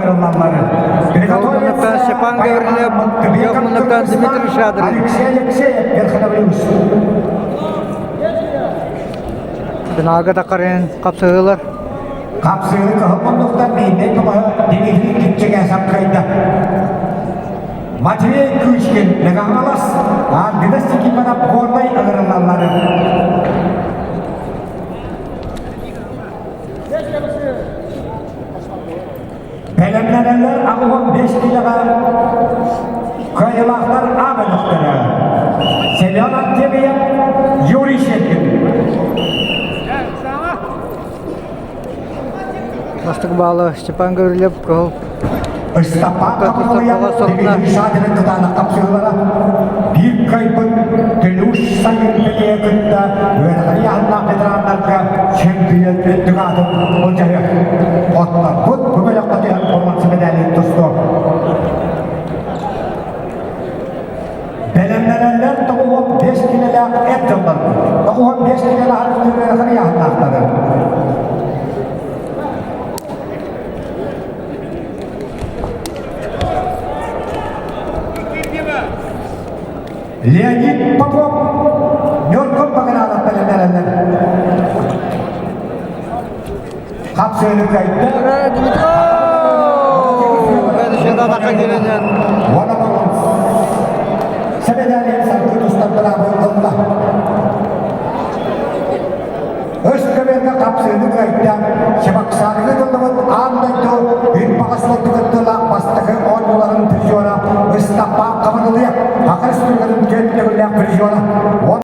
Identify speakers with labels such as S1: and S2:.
S1: ыҥырыллаллар.
S2: Муннуктан Степан Гаврильев, муннуктан Дмитрий Шадрин.
S1: Алексей Алексеев, Верхоновлюс.
S2: Финалга таххарын хапсыһыылар.
S1: Хапсыһыы кыһыл муннуктан Мииннэй көмөһө Дмитрий Киччэкээсэп кыайда. Матвей Кычкин Легаҥалас, Альбина Степанов Горнай ыҥырыллаллар. Бэлэмнэнэллэр 85 киилэҕэ кыайыылаахтар А бөлөхтөрө. Семен Артемьев, Юрий Щербин.
S2: Бастакы баалы Степан Гаврильев кыһыл
S1: Ыстапаан Хабырылыйан Дмитрий Шадрин кытаанах хапсыһыылара биир кыайбыт Төлүүш сайын бэлиэ кытта үөрэҕи аһыннаах ветераннарга чемпион үрдүк аатын былдьаһыа. Отторбут бу бөлөххө түһэн боруонса мэдээлин тустуо. Бэлэмнэнэллэр 95 килэлээх эр дьоннорбут. 95 килэлээх үөрэҕи аһыннаахтары. Леонид Попов Ньургун Багыраанов бэлэмнэнэллэр. Хапсыыны кыайда. Сэбэдээлин саргы тустан быраабы ылла. Өс көбүөргэ хапсыыны кыайда, Чебоксарыга тыллыбыт аан дойду үт баҕас кыттыылаах бастакы оонньууларын призера Ыстапаан Хабырылыйа Саха Республикатын түөрт төгүллээх призера.